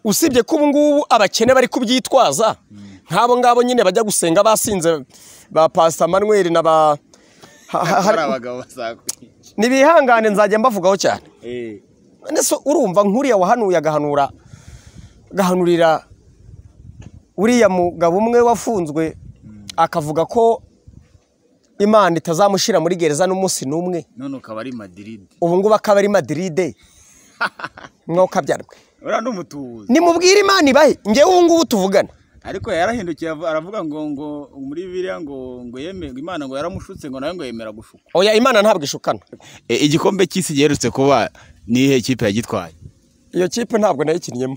Usibye ko ubu ngubu abakene bari kubyitwaza, nk'abo ngabo nyine bajya gusenga basinze, ba Pastor Manuel na ba hari abagabo basakwiye. Nibihangane nzajya mbavugaho cyane. None so urumva nkuriya wahanuye agahanura gahanurira uriya mugabo umwe wafunzwe, akavuga ko Imana itazamushira muri gereza n'umunsi n'umwe, none ukaba ari Madrid. Ubu ngubu akaba ari Madrid. Mwoka byarwe. Ura n'umutubuzi. Nimubwire Imana ibahe, ngewe ubu ngubu tuvugana. Ariko yarahindukiye aravuga ngo muri Bibiliya ngo yemeye Imana ngo yaramushutse, ngo nawe ngo yemera gushukwa. Oya, Imana ntabwo ishukana. Igikombe cy'isi giherutse kuba nihe kipe yagitwaye? Iyo kipe ntabwo nayikinnyemo.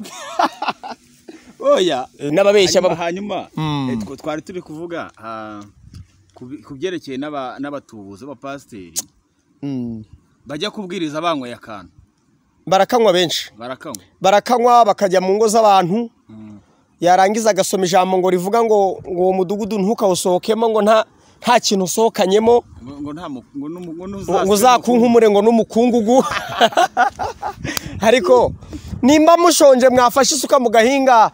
Oya, n'ababeshya hanyuma twari turi kuvuga kubyerekeye n'abatubuzi b'abapasiteri bajya kubwiriza banyweye akantu. Barakanywa benshi. Barakanywa bakajya mu ngo z'abantu. Yarangiza agasoma ijambo ngo rivuga ngo uwo mudugudu ntukawusohokemo, ngo nta kintu usohokanyemo, ngo nta ngo uzakunkumure ngo n'umukungugu. Ariko nimba mushonje mwafashe isuka mu gahinga,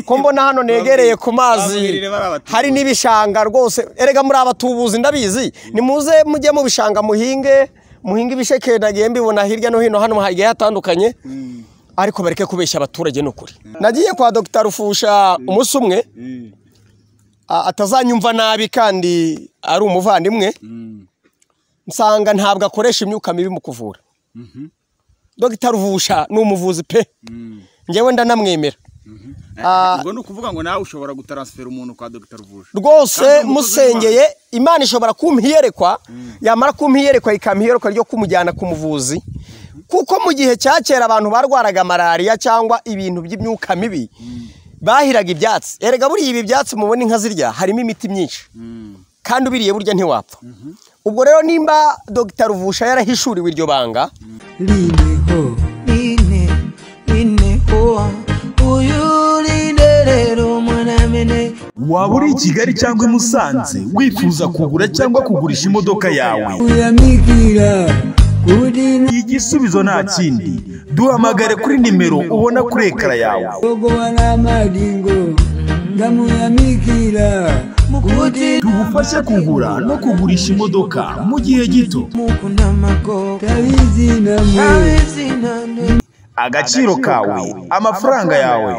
ko mbona hano negereye ku mazi hari n'ibishanga rwose. Erega muri abatubuzi ndabizi, nimuze mujye mu bishanga muhinge ibisheke, nagiye mbibona hirya no hino hano hagiye hatandukanye. Ariko bareke kubeshya abaturage n'ukuri. Nagiye kwa Dr. Rufusha umunsi umwe, atazanyumva nabi kandi ari umuvandimwe, nsanga ntabwo akoresha imyuka mibi mu kuvura. Dr. Rufusha ni umuvuzi pe, ngewe ndanamwemera. Ubwo ni ukuvuga ngo nawe ushobora gutaransfera umuntu kwa Dr. Rufusha rwose musengeye, Imana ishobora kumpiyerekwa, yamara kumpiyerekwa ikampiyerekwa ryo kumujyana ku muvuzi. Kuko mu gihe cya kera abantu barwaraga malaria cyangwa ibintu by'imyuka mibi bahiraga ibyatsi. Erega buriya ibi byatsi mubona inka zirya harimo imiti myinshi, kandi ubiriye burya ntiwapfa. Ubwo rero nimba Dr. Ruvusha yarahishuriwe iryo banga, waba uri i Kigali cyangwa i Musanze wifuza kugura cyangwa kugurisha imodoka yawe, igisubizo nta kindi, duhamagare kuri nimero ubona kuri ekara yawe. Tugufashe kugura no kugurisha imodoka mu gihe gito. Agaciro kawe, amafaranga yawe.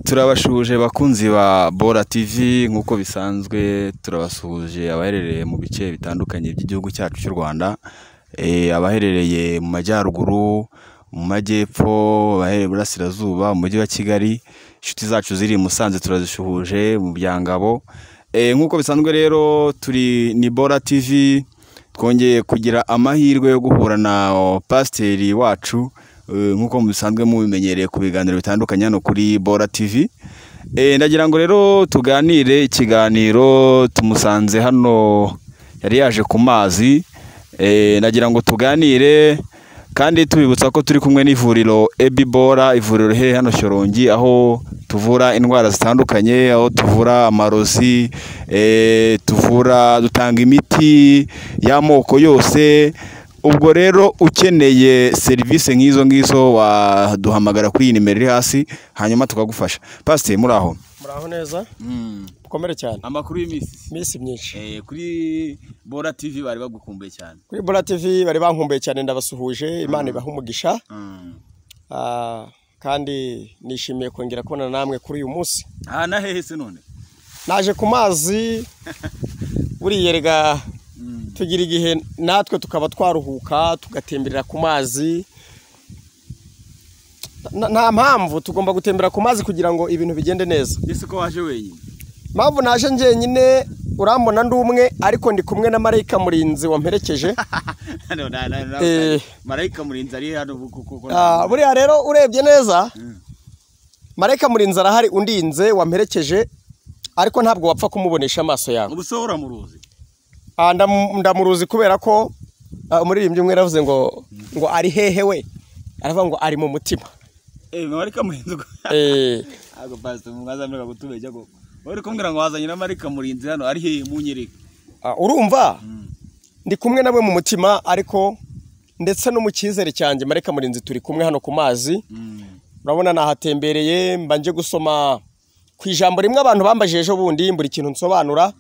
Turabashuhuje bakunzi ba Bora TV, nkuko bisanzwe turabasuhuje abaherereye mu bice bitandukanye by'igihugu cyacu cy'u Rwanda, abaherereye mu majyaruguru, mu majyepfo, abaherereye burasirazuba, mu mujyi wa Kigali. Inshuti zacu ziri Musanze turazishuhuje mu Byangabo. Nkuko bisanzwe rero turi ni Bora TV, twongeye kugira amahirwe yo guhura na pasiteri wacu nkuko mubisanzwe mubimenyereye ku biganiro bitandukanye hano kuri Bora TV. Ndagira ngo rero tuganire ikiganiro, tumusanze hano yari yaje ku mazi. Ndagira ngo tuganire kandi tubibutsa ko turi kumwe n'ivuriro Ebibora, ivuriro riherereye hano Shyorongi, aho tuvura indwara zitandukanye, aho tuvura amarozi, tuvura, dutanga imiti y'amoko yose. Ubwo rero ukeneye serivisi nk'izo ngizo waduhamagara kuri iyi nimero iri hasi, hanyuma tukagufasha. Pastor, muri aho? Muraho neza. Mukomere cyane. Amakuru y'iminsi? Minsi myinshi. Kuri Bora TV bari bagukumbuye cyane. Kuri Bora TV bari bankumbuye cyane, ndabasuhuje, Imana ibahe umugisha. Kandi nishimiye kongera kubona namwe kuri uyu munsi. Na hehe se none? Naje ku mazi, buriyerega tugira igihe natwe tukaba twaruhuka tugatemberera ku mazi. Nta mpamvu tugomba gutembera ku mazi kugira ngo ibintu bigende neza. Ese ko waje wenyine? Mpamvu naje njyenyine, urambona ndi umwe, ariko ndi kumwe na Marayika Murinzi wamperekeje. Marayika Murinzi ari hano kuko buriya rero urebye neza, Marayika Murinzi arahari undinze wamperekeje, ariko ntabwo wapfa kumubonesha amaso yawe. Ubu uramuruzi? Ndamuruzi kubera ko umuririmbyi umwe yaravuze ngo ari hehe we, aravuga ngo ari mu mutima. Marayika Murinzi. Ago pastor mwazamira gutubejya koko. Uri kumbwira ngo wazanye na Marayika Murinzi hano ari hehe munyereka? Urumva ndi kumwe nawe mu mutima, ariko ndetse no mu cyizere cyanjye Marayika Murinzi turi kumwe hano ku mazi. Urabona nahatembereye, mbanje gusoma ku ijambo rimwe abantu bambajije ejo bundi, mburi ikintu nsobanura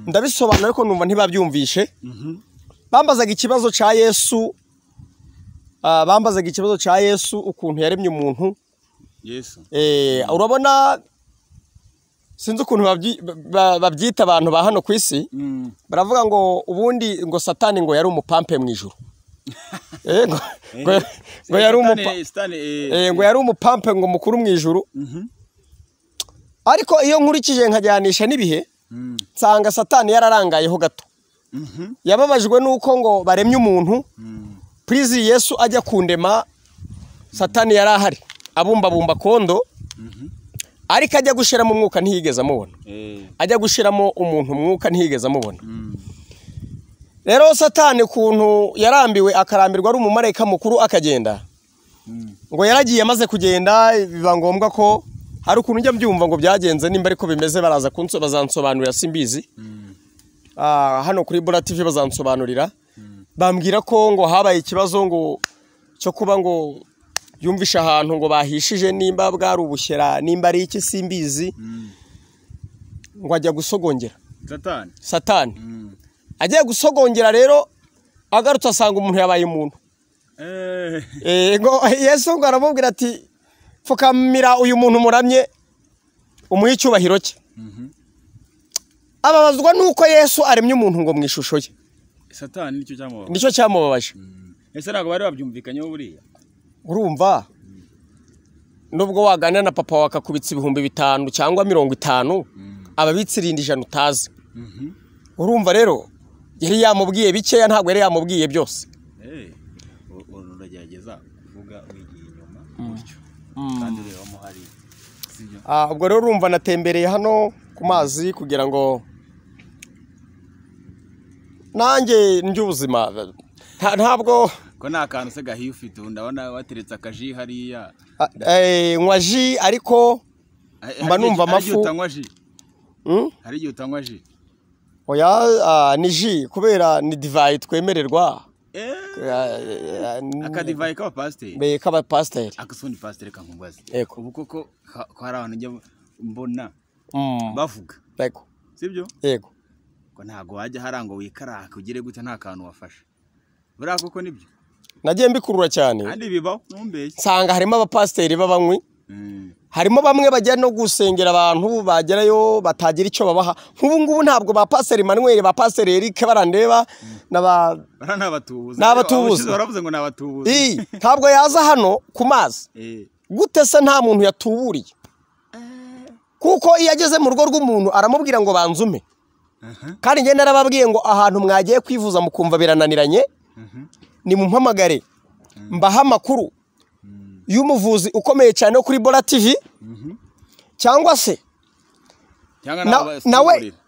ndabisobanura ariko numva ntibabyumvishe. Bambazaga ikibazo ca Yesu, bambazaga ikibazo ca Yesu ukuntu yaremye umuntu Yesu. Urabona sinzi ukuntu babyita abantu ba hano ku isi, baravuga ngo ubundi ngo Satani ngo yari umupampe mu ijuru. Ngo yari ngo yari umupampe ngo mukuru mu ijuru. Ariko iyo nkurikije nkajyanisha n'ibihe, nsanga Satani yararangayeho gato. Yababajwe nuko ngo baremye umuntu. Prizi Yesu ajya kundema, Satani yari ahari abumbabumba kondo, ariko ajya gushiramo umwuka ntiyigeze amubona. Ajya gushiramo umuntu umwuka ntiyigeze amubona. Rero Satani kuntu yarambiwe akarambirwa ari umumarayika mukuru akagenda, ngo yaragiye amaze kugenda biba ngombwa ko hari ukuntu njya mbyumva ngo byagenze, nimba ariko bimeze baraza bazansobanurira simbizi. Hano kuri Bora TV bazansobanurira. Bambwira ko ngo habaye ikibazo ngo cyo kuba ngo yumvisha ahantu ngo bahishije, nimba bwari ubushyera nimba ari iki simbizi, ngo ajya gusogongera Satani. Agiye gusogongera rero agarutse asanga umuntu yabaye umuntu. Ngo Yesu ngo aramubwira ati pfukamira uyu muntu muramye umuhe icyubahiro cye. Ababazwa nuko Yesu aremye umuntu ngo mu ishusho ye. Satani nicyo cyamubabaje. Nicyo cyamubabaje. Ese ntabwo bari babyumvikanyeho buriya? Urumva nubwo waganira na papa wakakubitsa 5000 cyangwa 50 ababitse irindi 100 utazi. Urumva rero yari yamubwiye bikeya, ntabwo yari yamubwiye byose. Uragerageza kuvuga wigiye inyuma gutyo kandi urebamo hari. Ubwo rero urumva natembereye hano ku mazi kugira ngo nanjye ndye ubuzima. Ntabwo ko nta kantu se gahiye ufite, ndabona wateretse akaji hariya. Nywa ji ariko mba numva amafu. Hari igihe utanywa ji? Oya, ni ji kubera ni divayi twemererwa. Akadivayi k'abapasiteri. K'abapasiteri. Akasundi pasiteri kankubaze. Ubu koko ko hari abantu njya mbona bavuga. Yego. Sibyo? Yego. Ko ntago wajya harangwa wikaraka ugire gute nta kantu wafashe. Buriya koko nibyo? Nagiye mbikurura cyane. Kandi bibaho ntumbeshye. Nsanga harimo abapasiteri b'abanywi. Harimo bamwe bajya no gusengera abantu bagerayo batagira icyo babaha. Nk'ubu ngubu ntabwo ba Pasiteri Emmanuel, ba Pasiteri Eric barandeba n'abatubuzi. N'abatubuzi. Baravuze ngo n'abatubuzi. Ntabwo yaza hano ku mazi. Gute se nta muntu yatuburiye? Kuko iyo ageze mu rugo rw'umuntu aramubwira ngo banzume. Kandi njye narababwiye ngo ahantu mwagiye kwivuza mukumva birananiranye, ni mumpamagare mbaha amakuru y'umuvuzi ukomeye cyane kuri Bora TV, cyangwa se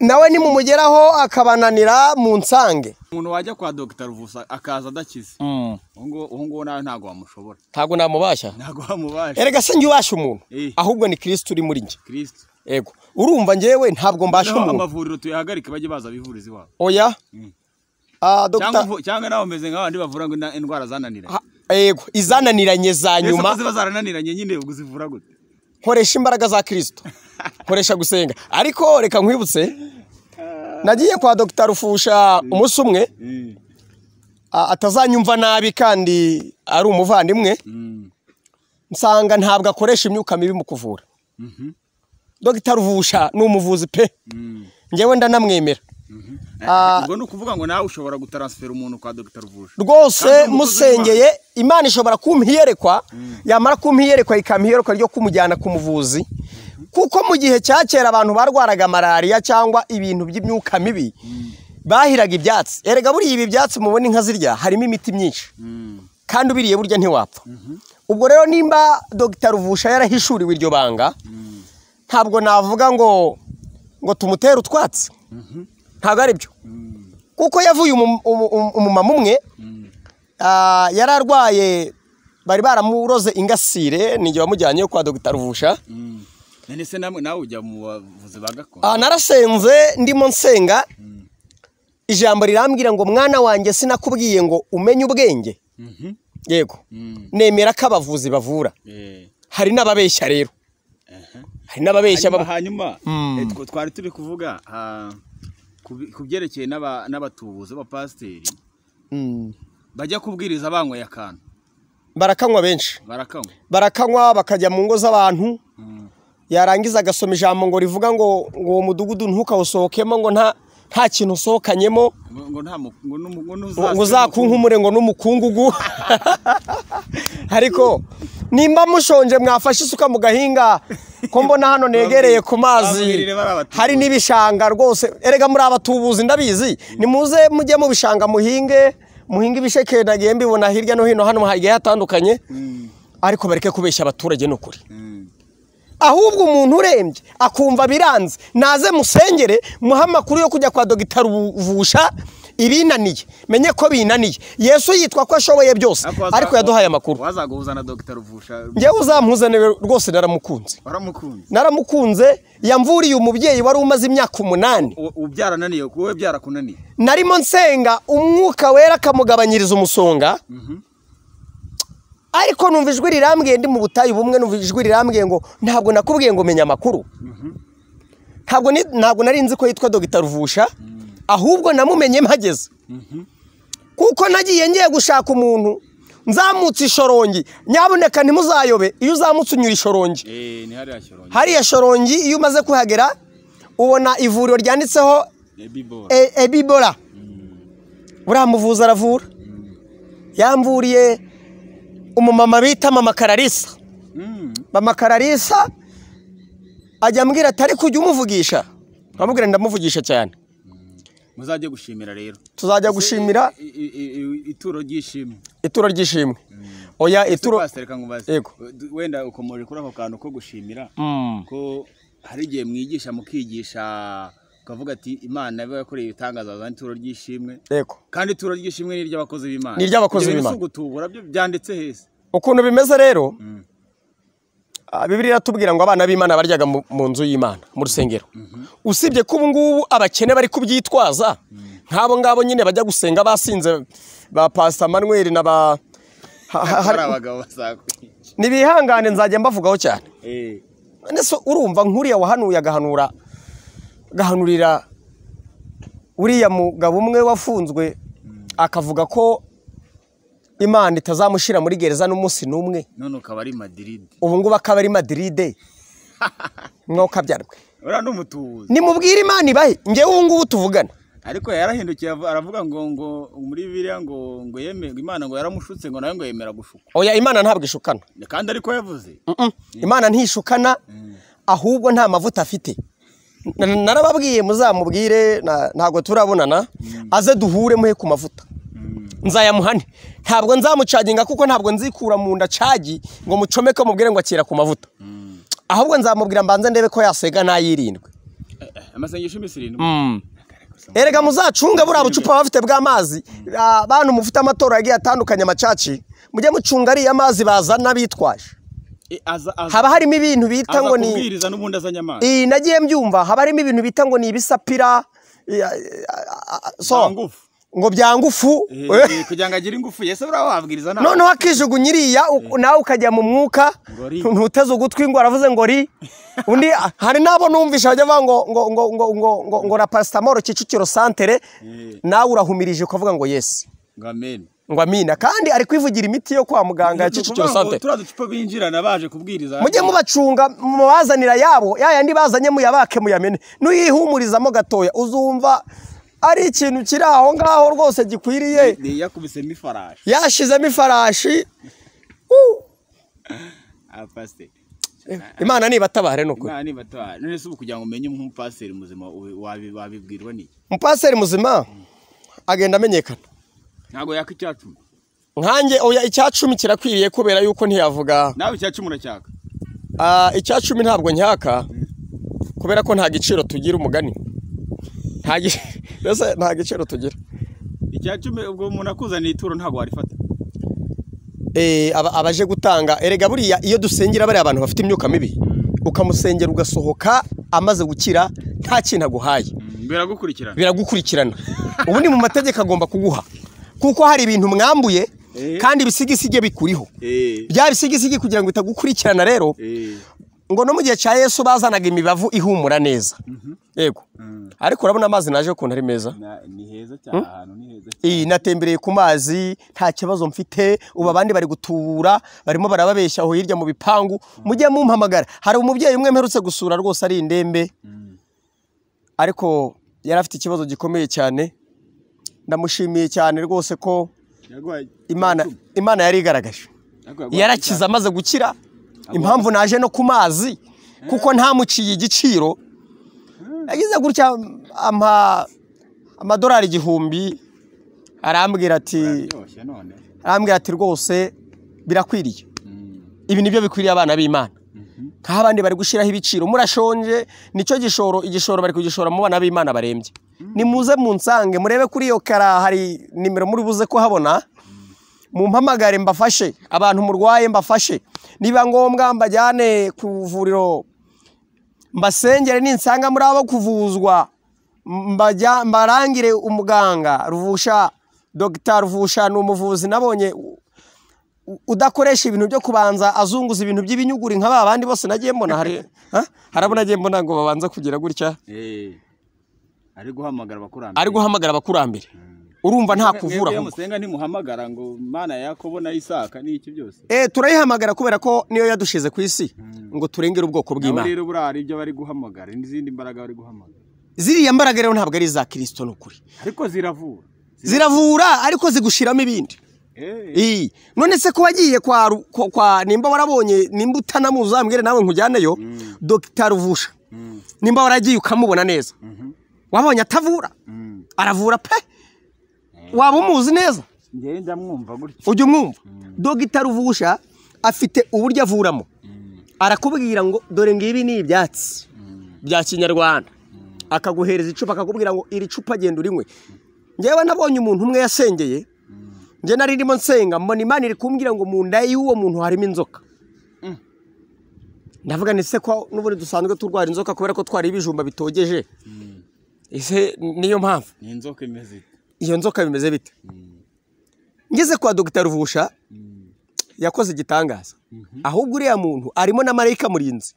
nawe nimumugeraho akabananira mu nsange. Umuntu wajya kwa Dr. Ruvusa akaza adakize, uwo nguwo nawe ntago wamushobora. Ntago namubasha. Ntago wamubasha. Erega se njye ubasha umuntu, ahubwo ni Kristo uri muri njye. Kristo. Yego. Urumva njyewe ntabwo mbasha umuntu. Amavuriro tuyahagarike bajye baza bivuriza iwabo. Oya. Dr. Cyangwa nawe umeze nk'abandi bavura ngo indwara zananiranye. Yego, izananiranye za nyuma. Ese bazarananiranye nyine ubwo zivura gute? Nkoresha imbaraga za Kristo. Nkoresha gusenga. Ariko reka nkwibutse, nagiye kwa Dr. Rufusha umunsi umwe, atazanyumva nabi kandi ari umuvandimwe, nsanga ntabwo akoresha imyuka mibi mu kuvura. Dr. Rufusha ni umuvuzi pe. Njyewe ndanamwemera. Ubwo ni ukuvuga ngo nawe ushobora gutaransfera umuntu kwa Dr. Rufusha. Rwose musengeye Imana ishobora kumpiyerekwa, yamara kumpiyerekwa ikampiyerekwa ryo kumujyana ku muvuzi. Kuko mu gihe cya kera abantu barwaraga malaria cyangwa ibintu by'imyuka mibi, bahiraga ibyatsi. Erega buriya ibi byatsi mubona inka zirya harimo imiti myinshi. Kandi ubiriye burya ntiwapfa. Ubwo rero nimba Dr. Ruvusha yarahishuriwe iryo banga, ntabwo navuga ngo tumutere utwatsi. Ntabwo ari byo. Kuko yavuye umumama umwe yararwaye, bari baramuroze ingasire, ninjye wamujyanye kwa Dr. Ruvusha. None se nawe ujya mu bavuzi ba gakondo? Narasenze ndimo nsenga, Ijambo rirambwira ngo mwana wanjye sinakubwiye ngo umenye ubwenge. Yego. Nemera ko abavuzi bavura. Hari n'ababeshya rero. Hari n'ababeshya. Hanyuma twari turi kuvuga ku byerekeye n'abatubuzi b'abapasiteri bajya kubwiriza banyweye akantu. Barakanywa benshi. Barakanywa bakajya mu ngo z'abantu. Yarangiza agasoma ijambo ngo rivuga ngo uwo mudugudu ntukawusohokemo, ngo nta kintu usohokanyemo, ngo uzakunkumure ngo n'umukungugu. Ariko nimba mushonje mwafashe isuka mu gahinga, ko mbona hano negereye ku mazi hari n'ibishanga rwose. Erega muri abatubuzi ndabizi, nimuze mujye mu bishanga muhinge ibisheke, nagiye mbibona hirya no hino hano hagiye hatandukanye. Ariko bareke kubeshya abaturage n'ukuri. Ahubwo umuntu urembye akumva biranze, naze musengere muha amakuru yo kujya kwa dogitari Ruvusha ibinaniye, menye ko binaniye. Yesu yitwa ko ashoboye byose, ariko yaduhaye amakuru. Wazaguhuza na dogitari Ruvusha? Njyewe uzampuzane rwose, naramukunze. Naramukunze, yamvuriye umubyeyi wari umaze imyaka 8. Ubyarananiye, wowe byarakunaniye. Narimo nsenga umwuka wera akamugabanyiriza umusonga. Ariko numva ijwi rirambwiye ndi mu butayu bumwe, numva ijwi rirambwiye ngo ntabwo nakubwiye ngo menya amakuru. Ntabwo nari nzi ko yitwa dogitari Ruvusha, ahubwo namumenye mpageze. Kuko nagiye ngiye gushaka umuntu, nzamutse Ishorongi. Nyabuneka ntimuzayobe, iyo uzamutse unyura Ishorongi. Ni hariya Shorongi. Hariya Shorongi iyo umaze kuhagera ubona ivuriro ryanditseho Ebibora. Uriya muvuzi aravura. Yamvuriye umumama bita Mama Kararisa. Mama Kararisa ajya ambwira atari kujya umuvugisha. Nkamubwira ndamuvugisha cyane. Muzajye gushimira rero. Tuzajya gushimira ituro ry'ishimwe. Ituro ry'ishimwe. Oya ituro. Pastor reka nkubaze. Wenda ukomoje kuri ako kantu ko gushimira, ko hari igihe mwigisha mukigisha ukavuga ati Imana iba yakoreye ibitangaza bazana ituro ry'ishimwe. Yego. Kandi ituro ry'ishimwe ni iry'abakozi b'Imana. Ni iry'abakozi b'Imana. Gutubura byo byanditse hese. Ukuntu bimeze rero, Bibiliya iratubwira ngo abana b'Imana baryaga mu nzu y'Imana mu rusengero. Usibye ko ubu ngubu abakene bari kubyitwaza, nk'abo ngabo nyine bajya gusenga basinze, ba Pastor Manuel na ba abagabo basakwiye. Nibihangane nzajya mbavugaho cyane. Nese urumva nkuriya wahanuye agahanura gahanurira uriya mugabo umwe wafunzwe akavuga ko Imana itazamushira muri gereza n'umunsi n'umwe. None ukaba ari Madrid. Ubu ngubu akaba ari Madrid. Mwoka byarwe. Ura n'umutubuzi. Nimubwire Imana ibahe, ngewe ubu ngubu tuvugana. Ariko yarahindukiye aravuga ngo muri Bibiliya ngo yeme Imana ngo yaramushutse ngo nawe ngo yemera gushuka. Oya Imana ntabwo ishukana. Kandi ariko yavuze. Imana ntishukana, ahubwo nta mavuta afite. Narababwiye muzamubwire, ntabwo turabonana, aze duhure muhe ku mavuta. Nzayamuhane. Ntabwo nzamucaginga kuko ntabwo nzikura mu nda cagi ngo mucomeke mubwire ngo akira ku mavuta. Ahubwo nzamubwira mbanze ndebe ko yasega nayirindwe. Amasengesho iminsi 7. Erega muzacunga buriya bucupa bafite bw'amazi, abantu mufite amatora yagiye atandukanye amacaci, mujye mucunga ariya amazi bazana bitwaje. Haba harimo ibintu bita ngo ni kubwiriza n'ubundi azanye amazi. Nagiye mbyumva, haba harimo ibintu bita ngo ni ibisapira, so ngo byangufu kugira ngo agire ingufu. Yesu urababwiriza nawe. Noneho akijugunya iriya nawe ukajya mu mwuka ntuteze ugutwi ngo aravuze ngo ri undi. Hari nabo numvisha bajya bavuga ngo ngo ngo ngo ngo ngo na Pastor Kicukiro Santere, nawe urahumirije ukavuga ngo yes, ngo amen, ngo amina, kandi ari kwivugira imiti yo kwa muganga ya Kicukiro Santere. Turaducupa binjirana baje kubwiriza. Mujye mubacunga mubazanira yabo yayandi bazanye muyabake muyamene, nuyihumurizamo gatoya uzumva ari ikintu kiri aho ngaho rwose gikwiriye. Yakubisemo ifarashi. Yashizemo ifarashi. Imana nibatabare nuko. Imana nibatabare. None se ubu kugira ngo umenye umupaseri muzima wabibwirwa n'iki? Umupaseri muzima agenda amenyekana. Ntago yaka icyacumi. Nkanjye oya icyacumi kirakwiriye kubera yuko ntiyavuga. Nawe icyacumi uracyaka? Icyacumi ntabwo ncyaka kubera ko nta giciro tugira umugani. Nta giciro tugira. Icyacumi ubwo umuntu akuzaniye ituro ntabwo warifata. Abaje gutanga erega buriya iyo dusengera bari abantu bafite imyuka mibi, ukamusengera ugasohoka amaze gukira nta kintu aguhaye. Biragukurikirana. Biragukurikirana. Ubundi mu mategeko agomba kuguha, kuko hari ibintu mwambuye kandi ibisigisige bikuriho. Bya bisigisige kugira ngo bitagukurikirana rero, ngo no mu gihe cya Yesu bazanaga imibavu ihumura neza. Yego. Ariko urabona amazi naje ukuntu ari meza. Ni heza cyane, ahantu ni heza cyane. Natembereye ku mazi nta kibazo mfite. Ubu abandi bari gutubura, barimo barababeshya aho hirya mu bipangu. Mujye mumpamagara. Hari umubyeyi umwe mperutse gusura rwose ari indembe, ariko yari afite ikibazo gikomeye cyane. Ndamushimiye cyane rwose ko Imana yari igaragaje, yarakize amaze gukira. Impamvu naje no ku mazi kuko ntamuciye igiciro, yagize gutya ampa amadolari 1000, arambwira ati rwose birakwiriye, ibi nibyo bikwiriye abana b'Imana. Nkaho abandi bari gushiraho ibiciro, murashonje, nicyo gishoro, igishoro bari kugishora mu bana b'Imana barembye. Nimuze munsange murebe kuri iyo kara hari nimero muri buze kuhabona, mumpamagare mbafashe, abantu murwaye mbafashe, niba ngombwa mbajyane ku vuriro mbasengere, ninsanga muri abo kuvuzwa mbarangire umuganga Ruvusha. Dr Ruvusha ni umuvuzi nabonye udakoresha ibintu byo kubanza azunguza ibintu by'ibinyuguri nka babandi bose nagiye mbona. Hari harabona nagiye mbona ngo babanza kugira gutya, ari guhamagara abakurambere, ari guhamagara abakurambere. Urumva nta kuvura ahubwo musenga ntimuhamagara ngo Mana ya Yakobo na Isaka n'iki byose. Turayihamagara kubera ko niyo yadushize ku isi ngo turengere ubwoko bw'Imana. Rero burari ibyo bari guhamagara n'izindi mbaraga bari guhamagara, ziriya mbaraga rero ntabwo ari za Kristo n'ukuri, ariko ziravura, ziravura ariko zigushiramo ibindi. None se ko wagiye kwa nimba warabonye, nimba utanamuzi ambwire nawe nkujyaneyo Dr Ruvusha, nimba waragiye ukamubona neza, wabonye atavura, aravura pe. Waba umuzi neza? Njye ndamwumva gutyo. Ujya umwumva? Dr Ruvusha afite uburyo avuramo. Arakubwira ngo dore ngibi ni ibyatsi bya kinyarwanda, akaguhereza icupa akakubwira ngo iri cupa genda urinywe. Njyewe nabonye umuntu umwe yasengeye, njye nari ndimo nsenga mbona Imana iri kumbwira ngo mu nda y'uwo muntu harimo inzoka. Ndavuga nti se ko n'ubundi dusanzwe turwara inzoka kubera ko twari ibijumba bitogeje, ese niyo mpamvu ni inzoka imeze ite? Iyo nzoka bimeze bite? Ngeze kwa Dr Ruvusha yakoze igitangaza. Ahubwo uriya muntu arimo na marayika murinzi.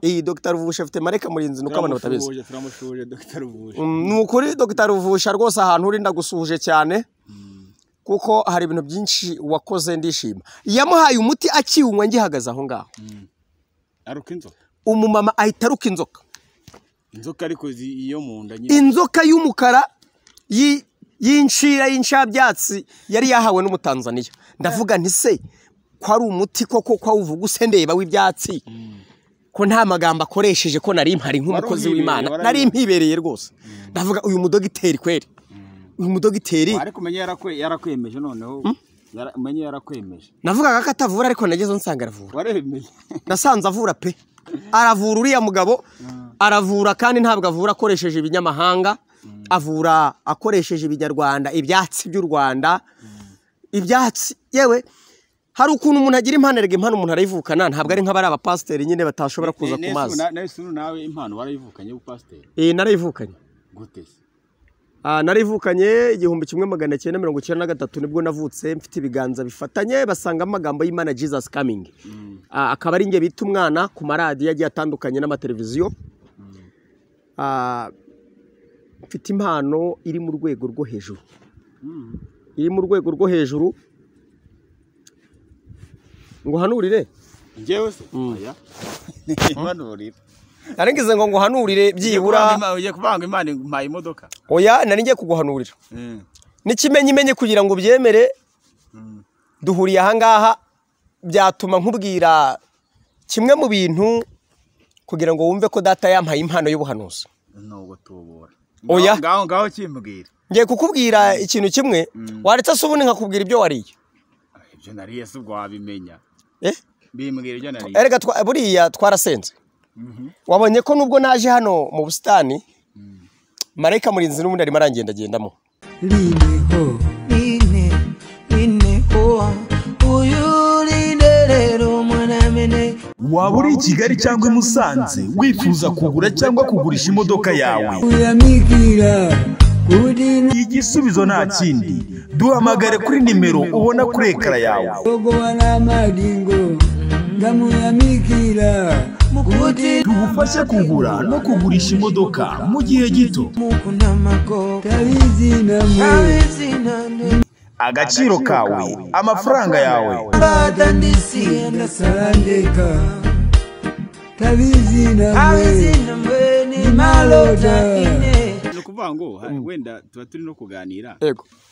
Iyi Dr Ruvusha afite marayika murinzi nuko abantu batabizi. Turamushuje Dr Ruvusha. Ni ukuri Dr Ruvusha rwose ahantu uri ndagusuhuje cyane, kuko hari ibintu byinshi wakoze ndishima. Yamuhaye umuti akiwunywa ngihagaze aho ngaho. Aruka inzoka. Umumama ahita aruka inzoka. Inzoka ariko iyo mu nda nyine. Inzoka y'umukara y'inshira y'inshabyatsi yari yahawe n'umutanzaniya. Ndavuga nti se ko ari umuti koko ko uvuga usendeba w'ibyatsi, ko nta magambo akoresheje, ko nari mpari nk'umukozi w'Imana, nari mpibereye rwose. Ndavuga uyu mudogiteri kweri, uyu mudogiteri ariko menye yarakwemeje noneho, menye yarakwemeje. Navugaga ko atavura ariko nageze nsanga aravura. Waremeye. Nasanze avura pe. Aravura uriya mugabo, aravura kandi ntabwo avura akoresheje ibinyamahanga, avura akoresheje ibinyarwanda, ibyatsi by'u Rwanda, ibyatsi. Yewe hari ukuntu umuntu agira impano, erega impano umuntu arayivukana, ntabwo ari nk'abari abapasiteri nyine batashobora kuza ku mazi. Nawe impano warayivukanye ubupasiteri? Narayivukanye. Gute se? Narayivukanye 1993 nibwo navutse, mfite ibiganza bifatanye, basanga amagambo y'Imana Jesus coming. Akaba ari nge bita umwana ku maradiyo agiye atandukanye n'amateleviziyo. Mfite impano iri mu rwego rwo hejuru. Iri mu rwego rwo hejuru. Ngo hanurire? Njyewe se? Oya. Impanurire. Naringize ngo nguhanurire byibura. Ugiye kuvanga Imana impaye imodoka. Oya, nari ngiye kuguhanurira. N'ikimenyimenye kugira ngo byemere, duhuriye aha ngaha, byatuma nkubwira kimwe mu bintu kugira ngo wumve ko data yampaye impano y'ubuhanuzi. Nubwo tubura. Oya. Ngaho ngaho kimbwira. Ngiye kukubwira ikintu kimwe, waretse se ubundi nkakubwira ibyo wariye. Ibyo nariye se ubwo wabimenya. Bimbwira ibyo nariye. Erega buriya twarasenze. Wabonye ko nubwo naje hano mu busitani, marayika murinzi n'ubundi arimo arangendagendamo. Waba uri i Kigali cyangwa i Musanze wifuza kugura cyangwa kugurisha imodoka yawe? Igisubizo nta kindi, duhamagare kuri nimero ubona kuri ekara yawe. Tugufashe kugura no kugurisha imodoka mu gihe gito. Agaciro kawe, amafaranga yawe. Ni ukuvuga ngo wenda tuba turi no kuganira,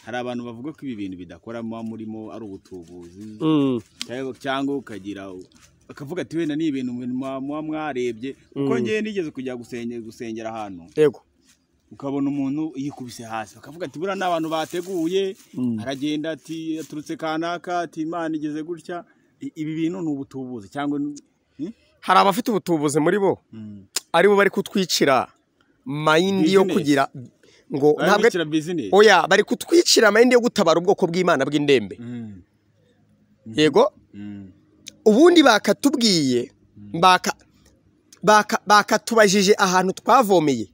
hari abantu bavuga ko ibi bintu bidakora murimo ari ubutubuzi, cyangwa ukagira bakavuga ati wenda ni ibintu muba mwarebye, kuko ngewe nigeze kujya gusengera ahantu, ukabona umuntu yikubise hasi bakavuga ati buriya n'abantu bateguye, aragenda ati aturutse kanaka, ati Imana igeze gutya. Ibi bintu ni ubutubuzi cyangwa hari abafite ubutubuzi muri bo aribo bari kutwicira mayindi yo kugira ngo ntabwo oya, bari kutwicira mayindi yo gutabara ubwoko bw'Imana bw'indembe. Yego, ubundi bakatubwiye bakatubajije ahantu twavomeye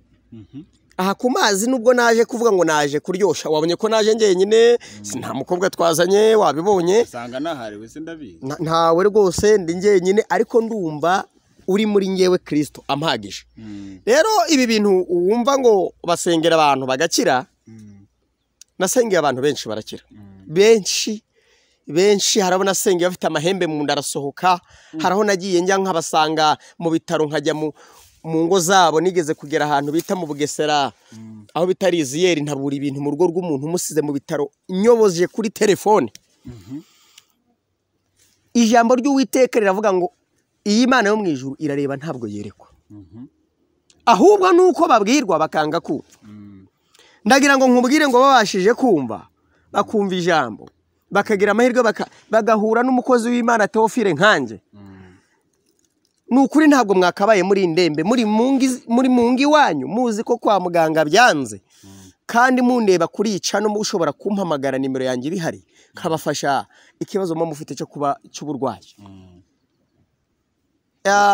aha ku mazi, nubwo naje kuvuga ngo naje kuryosha, wabonye ko naje njyenyine, nta mukobwa twazanye, wabibonye, usanga nahari wese ndabizi, ntawe rwose, ndi njyenyine, ariko ndumva uri muri ngewe Kristo ampagije. Rero ibi bintu wumva ngo basengera abantu bagakira, nasengeye abantu benshi barakira, benshi benshi. Harabo nasengeye bafite amahembe mu nda arasohoka, haraho nagiye njya nkabasanga mu bitaro, nkajya mu ngo zabo, nigeze kugera ahantu bita mu Bugesera aho bita Riziyeri, ntabura ibintu mu rugo rw'umuntu umusize mu bitaro nyoboje kuri telefone. Ijambo ry'Uwiteka riravuga ngo iyi Imana yo mu ijuru irareba ntabwo yerekwa, ahubwo nuko babwirwa bakanga kumva. Ndagira ngo nkubwire ngo babashije kumva, bakumva ijambo, bakagira amahirwe bagahura n'umukozi w'Imana Theophile nkanjye. Ni ukuri ntabwo mwakabaye muri indembe, muri mungi wanyu muzi ko kwa muganga byanze, kandi mundeba kuri ica no ushobora kumpamagara nimero yanjye ibihari nkabafasha ikibazo mu mufite cyo kuba cy'uburwayi.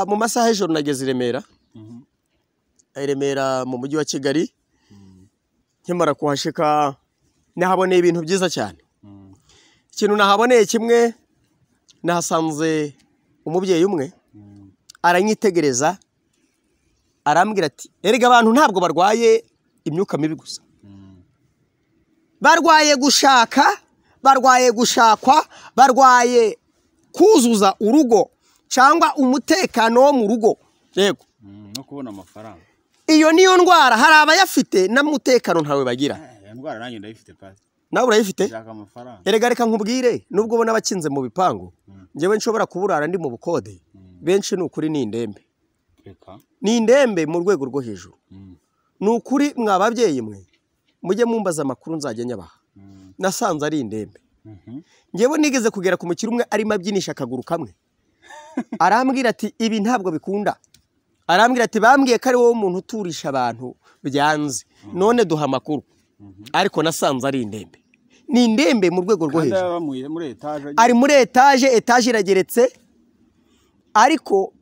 Mu masaha y'ijoro nageze i Remera, i Remera mu mujyi wa Kigali. Nkimara kuhashika nahaboneye ibintu byiza cyane. Ikintu nahaboneye kimwe, nahasanze umubyeyi umwe aranyitegereza arambwira ati erega abantu ntabwo barwaye imyuka mibi gusa, barwaye gushaka, barwaye gushakwa, barwaye kuzuza urugo cyangwa umutekano wo mu rugo. Yego, no kubona amafaranga. Iyo niyo ndwara, hari abayafite n'umutekano ntawe bagira. Iyo ndwara nanjye ndayifite pasi. Nawe urayifite? Shaka amafaranga. Erega reka nkubwire, nubwo ubona abakinze mu bipangu, njyewe nshobora kuburara ndi mu bukode, benshi ni ukuri ni indembe. Ni indembe mu rwego rwo hejuru. Ni ukuri mwa babyeyi mwe, mujye mumbaza amakuru nzajya nyabaha. Nasanze ari indembe. Njyewe nigeze kugera ku mukiri umwe arimo abyinisha akaguru kamwe, arambwira ati ibi ntabwo bikunda. Arambwira ati bambwiye ko ari wowe umuntu uturisha abantu byanze, none duha amakuru. Ariko nasanze ari indembe. Ni indembe mu rwego rwo hejuru. Ari muri etaje, etaje irageretse. Ariko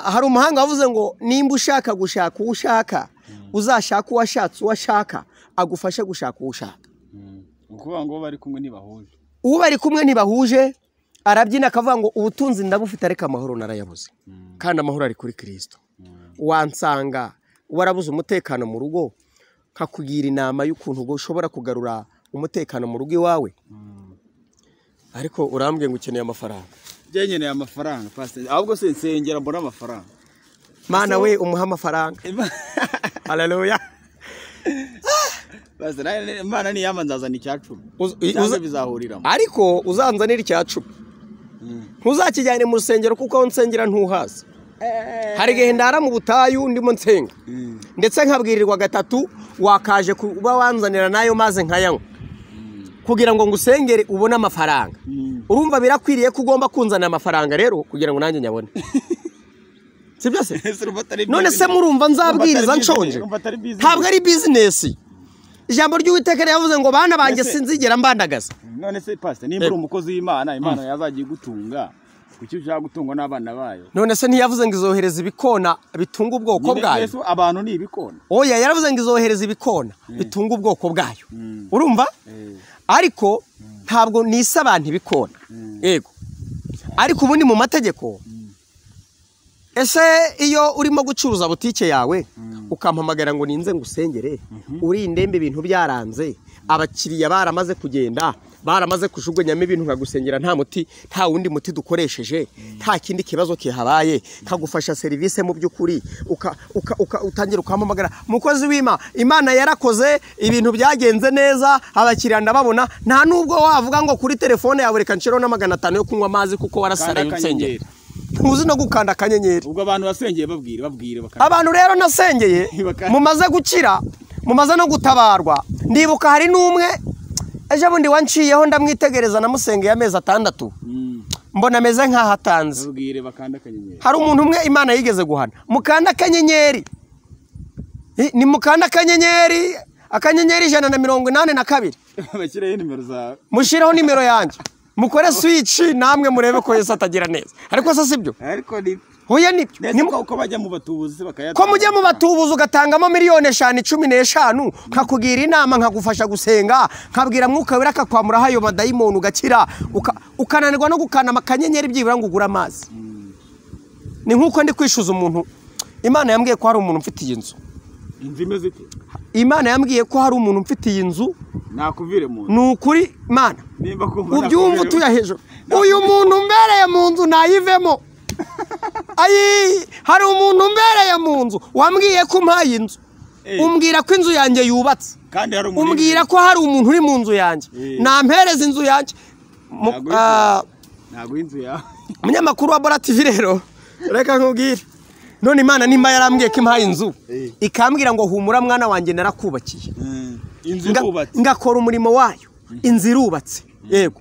hari umuhanga wavuze ngo nimba ushaka gushaka uwo ushaka, uzashaka uwashatse uwo ashaka, agufashe gushaka uwo ushaka. Ukuvuga ngo bari kumwe ntibahuje. Uwo bari kumwe ntibahuje, arabyina akavuga ngo ubutunzi ndabufite ariko amahoro narayabuze. Kandi amahoro ari kuri Kristo. Wansanga warabuze umutekano mu rugo, nkakugira inama y'ukuntu ushobora kugarura umutekano mu rugo iwawe. Ariko urambwiye ngo ukeneye amafaranga. Nkeneye amafaranga pastor, ahubwo se nsengera mbona amafaranga. Mana we umuha amafaranga. Haleluya. Pastor, Imana ni yama nzazana icya 10. Cyangwa bizahuriramo. Ariko uzanzanira icya 10. Ntuzakijyane mu rusengero kuko aho nsengera ntuhazi. Hari igihe ndara mu butayu ndimo nsenga, ndetse nkabwirirwa gatatu wakaje kuba wanzanira nayo maze nkayanywa kugira ngo ngusengere ubone amafaranga. Urumva birakwiriye ko ugomba kunzanira amafaranga rero kugira ngo nanjye nyabone. Sibyo se? None se murumva nzabwiriza nshonje? Ntabwo ari business. Ijambo ry'Uwiteka yavuze ngo bana banjye sinzigera mbandagaza. None se pastor, nimba uri umukozi w'Imana, Imana yazagiye gutunga, Kuki ushaka gutungwa n'abana bayo? None se ntiyavuze ngo izohereza ibikona bitunga ubwoko bwayo? Abantu ni ibikona. Oya, yaravuze ngo izohereza ibikona bitunga ubwoko bwayo. Urumva? Ariko ntabwo nisa abantu ibikona. Yego. Ariko ubundi mu mategeko, ese iyo urimo gucuruza butike yawe ukampamagara ngo ninze ngusengere, uri indembe ibintu byaranze, abakiriya baramaze kugenda, baramaze kujugunyamo ibintu, nkagusengera nta muti, nta wundi muti dukoresheje, nta kindi kibazo kihabaye, nkagufasha serivisi mu by'ukuri, utangira ukampamagara mukozi w'Imana, Imana yarakoze ibintu byagenze neza, abakiriya ndababona, nta nubwo wavuga ngo kuri telefone yawe reka nshyireho na 500 yo kunywa amazi kuko warasaraye unsengera. Ntuzi no gukanda akanyenyeri. Ubwo abantu basengeye babwire bakanda. Abantu rero nasengeye mumaze gukira, mumaze no gutabarwa. Ndibuka hari n'umwe ejo bundi wanciyeho ndamwitegereza, namusengeye amezi 6 mbona ameze nkaho atanze. Babwire bakanda akanyenyeri. Hari umuntu umwe Imana yigeze guhana, mukanda akanyenyeri, ni mukanda akanyenyeri, akanyenyeri 182. Bashyireho nimero zawe, mushireho nimero yanjye, mukore switch namwe murebe ko Yesu atagira neza. Ariko se sibyo? Ariko ni hoya nibyo. Uko bajya mu batubuzi bakayatanga. Ko mujya mu batubuzi ugatangamo miliyoni 5, 15, nkakugira inama, nkagufasha gusenga, nkabwira Mwuka Wera akakwamura ayo madayimoni ugakira, ukananirwa no gukanda akanyenyeri byibura ngo ugure amazi. Ni nkuko ndi kwishuza umuntu. Imana yambwiye ko hari umuntu mfitiye inzu. Inzu imeze ite? Imana yambwiye ko hari umuntu mfitiye inzu. Nakuvire mu nzu. Ni ukuri Imana. Nimba kumva ubyumva utuya hejuru. Uyu muntu mbereye mu nzu nayivemo. Ayi, hari umuntu mbereye mu nzu wambwiye ko umpaye inzu, umbwira ko inzu yanjye yubatse, kandi hari umuntu umbwira ko hari umuntu uri mu nzu yanjye, nampereza inzu yanjye. Ntago inzu yawe. Umunyamakuru wa Bora TV rero, reka nkubwire. None Imana nimba yarambwiye ko impaye inzu, ikambwira ngo humura mwana wanjye narakubakiye, inzu irubatse, ngakora umurimo wayo, inzu irubatse. Yego.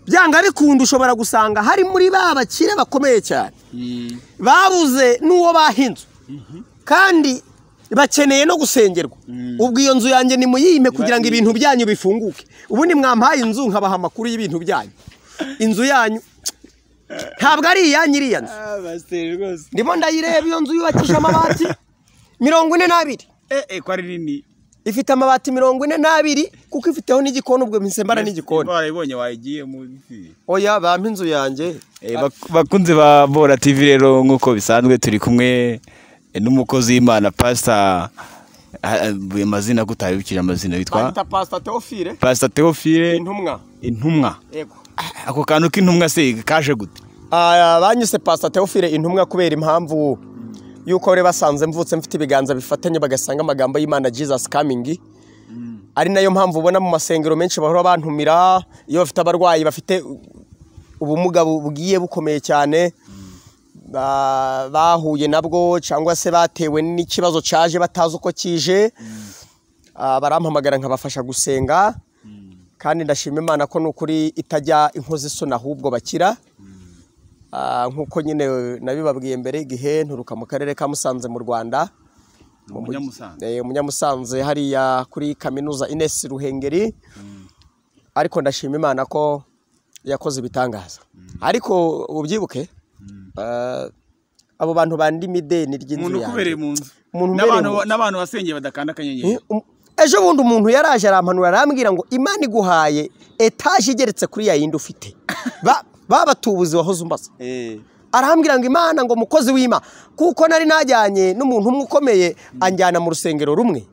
Byanga bikunda ushobora gusanga hari muri ba bakire bakomeye cyane babuze n'uwo bahinze, kandi bakeneye no gusengerwa. Ubwo iyo nzu yanjye ni muyime kugira ngo ibintu byanyu bifunguke. Ubundi mwampaye inzu nkabaha amakuru y'ibintu byanyu. Inzu yanyu ntabwo ari iyanyu iriya nzu. Ndimo ndayireba iyo nzu yubakishije amabati 42. Ko ari nini? Ifite amabati 42 kuko ifiteho n'igikoni, ubwo mpise mbara n'igikoni. Barayibonye wayigiye mu. Oya, bampa inzu yanjye. Bakunze ba Bora TV rero nkuko bisanzwe turi kumwe n'umukozi w'Imana Pastor, amazina gutayibukira amazina witwa Pastor Theophile. Pastor Theophile intumwa. Intumwa. Yego. Ako kantu k'intumwa se kaje gute? Banyise Pastor Theophile intumwa kubera impamvu yuko bari basanze mvutse mfite ibiganza bifatanye, bagasanga amagambo y'Imana Jesus coming. Ari nayo mpamvu ubona mu masengero menshi bahora bantumira iyo bafite abarwayi bafite ubumuga bugiye bukomeye cyane, bahuye nabwo cyangwa se batewe n'ikibazo cyaje batazi uko kije, barampamagara nkabafasha gusenga. Kandi ndashima Imana ko nukuri itajya inkozi isoni ahubwo bakira. Nkuko nyine nabibabwiye mbere igihe nturuka mu karere ka Musanze mu Rwanda, Umunyamusanze hariya kuri kaminuza Ines Ruhengeri. Ariko ndashima Imana ko yakoze ibitangaza. Ariko ubyibuke abo bantu bandi mideni ry'inzu yanjye, n'abantu basengeye badakanda akanyenyeri. Ejo bundi umuntu yaraje arampanura arambwira ngo Imana iguhaye etaje igeretse kuri ya yindi ufite. Babatubuzi wahoze umbaza. Arambwira ngo Imana ngo mukozi w'Imana, kuko nari najyanye n'umuntu umwe ukomeye anjyana mu rusengero rumwe.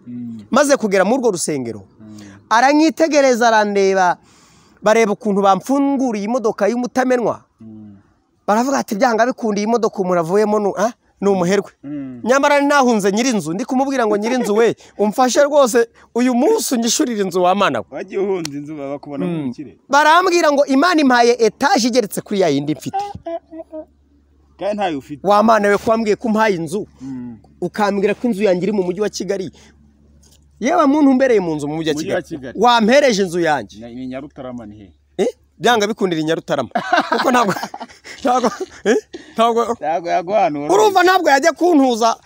Maze kugera muri urwo rusengero aranyitegereza arandeba, bareba ukuntu bamfunguriye imodoka y'umutamenwa, baravuga ati byanga bikundiye imodoka umuntu avuyemo ni umuherwe. Nyamara nahunze nyirinzu, ndi kumubwira ngo nyirinzu we umfashe rwose uyu munsi unyishurire inzu wa Mana we. Wagiye uhunze inzu bakubona mu bukire. Barambwira ngo Imana impaye etaje igeretse kuri ya yindi mfite. Kandi ntayo ufite. Wa Mana we kwambwiye ko umpaye inzu, ukambwira ko inzu yanjye iri mu mujyi wa Kigali. Yewe muntu umbereye mu nzu mu mujyi wa Kigali, wampereje inzu yanjye. Ni Nyarutarama ni he? Byanga bikundira Nyarutarama. Kuko ntabwo ntabwo yaguhanura. Urumva ntabwo yajya kuntuza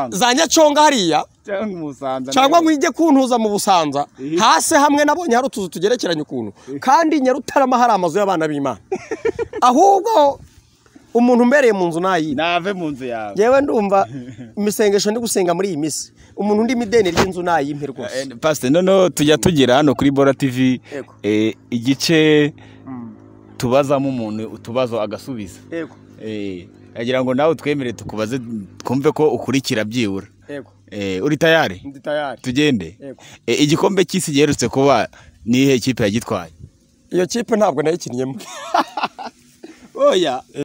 za Nyaconga hariya cyangwa ngo ijye kuntuza mu Busanza hasi hamwe nabonye hari utuzu tugerekeranye ukuntu, kandi Nyarutarama hari amazu y'abana b'Imana. Ahubwo umuntu umbereye mu nzu nayibe. Nave mu nzu yawe. Yewe, ndumva imisengesho ndi gusenga muri iyi minsi, umuntu undi ideni ry'inzu nayimpe rwose. Pastor, noneho tujya tugera hano kuri Bora TV, Yego. igice tubazamo umuntu utubazo agasubiza. Yego. Agira ngo nawe twemere tukubaze, twumve ko ukurikira byibura. Yego. Uri tayari? Ndi tayari. Tugende. Yego. Igikombe cy'isi giherutse kuba ni iyihe kipe yagitwaye? Iyo kipe ntabwo nayikinnyemo. Oya.